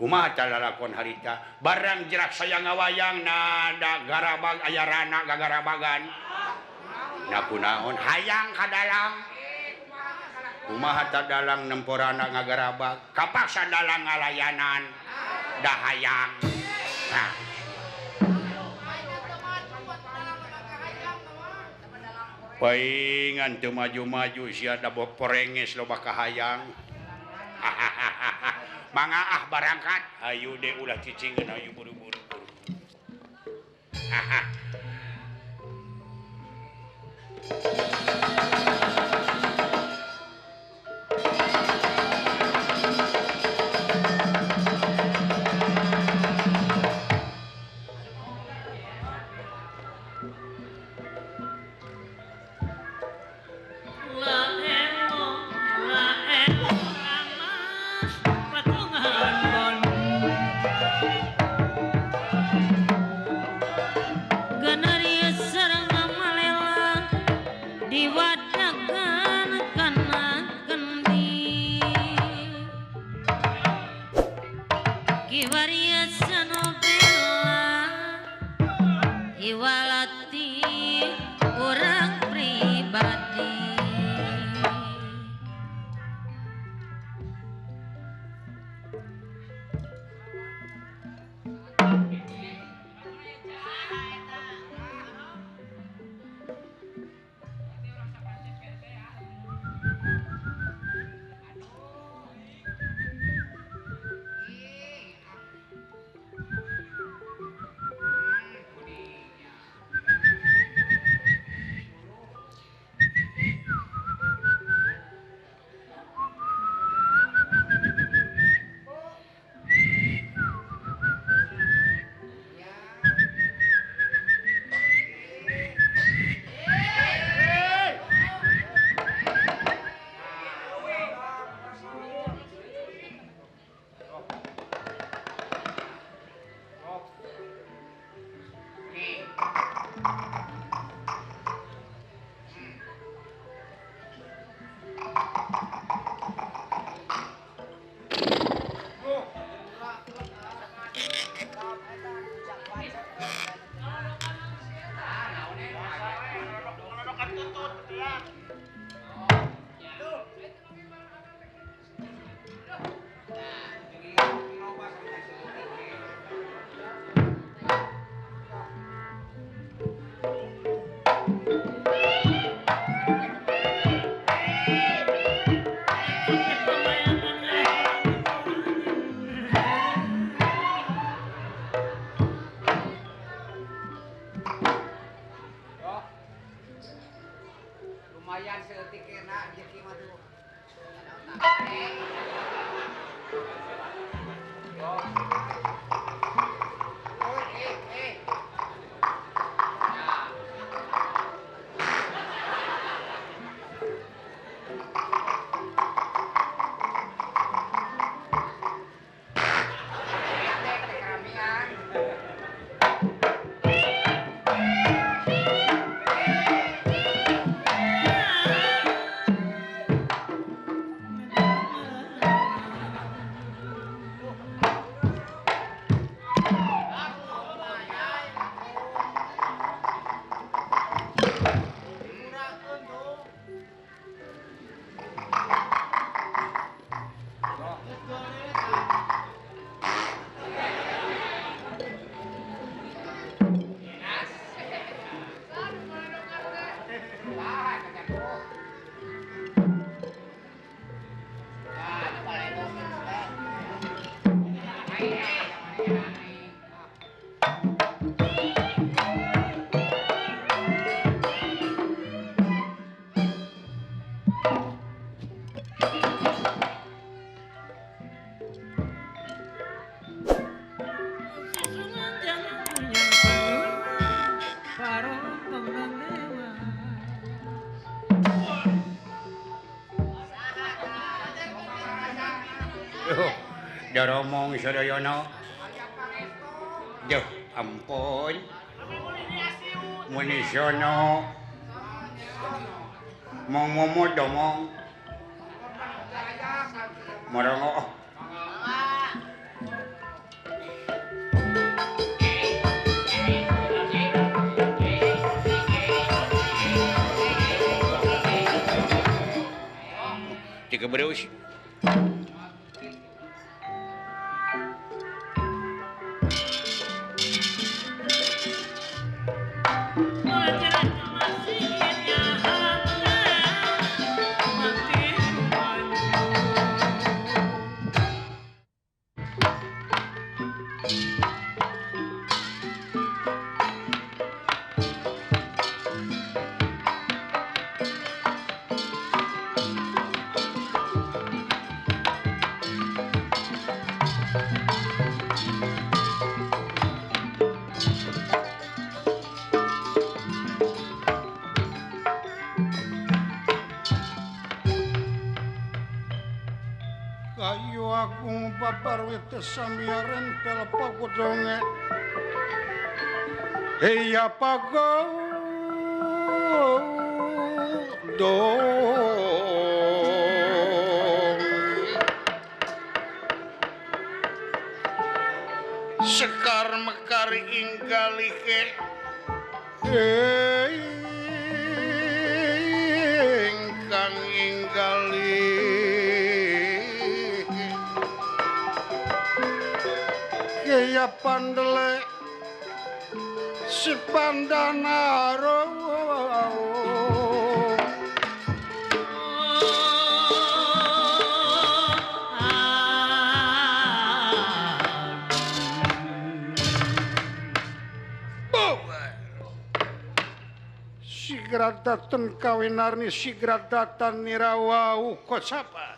Kumaha tah lalakon harita? Barang jerak saya ngawayang nada garabag aya rana gagarabagan. Na kunaon hayang ka dalang. Kumaha tah dalang nempo rana ngagarabag? Kapaksa dalang ngalayanan da hayang. Nah. Paingan teu maju-maju sia da porenges loba kahayang. Mangga ah barangkat. Hayu deh ulah cicingeun hayu buru-buru. Daromong sadayana. Duh, ampun. Munisono. Mong momo domong. Morongo. Keberus. Samiaren pel pagodonge heya pagodong sekar mekar inggalike ingkang inggali ya pandele si pandanaro sigradaten kawinarni sigradatan nirawau kocapa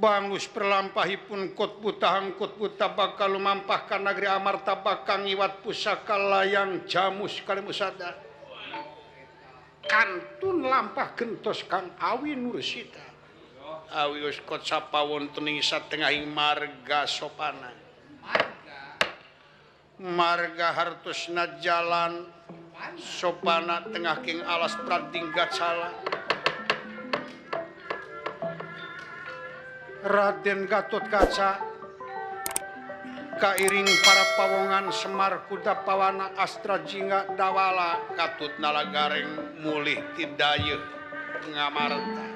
Bangus perlampahipun kot butahang kot buta bakal lumampah ka nagri Amarta bakal ngiwat pusaka layang jamus kalimusada kantun lampah gentos kang awi nursita awi us kot sapa wonten ing satengahing marga sopana marga hartosna jalan sopana tengah king alas pratingga cala Raden Gatot Kaca kairing para pawongan Semar Kuda Pawana Astra Jingga Dawala katut nalagareng mulih tidayeuh ngamarta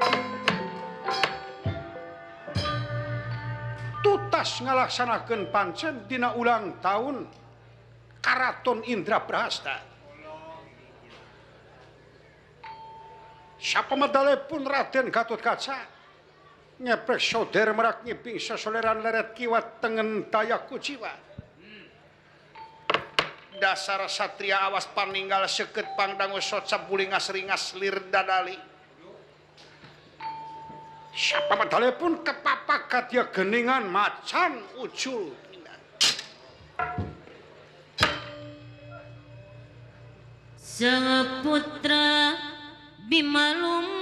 tutas ngalaksanakeun pancen dina ulang tahun Karaton Indraprasta sapamedalepun Raden Gatot Kaca ngeprek soder merak ngiping sesoleran leret kiwat tengen dayak kuciwa dasar satria awas paninggal seket pangdangu soca bulingas ringas lir dadali siapa medale pun kepapakat ya geningan macan ucul Sang putra Bima.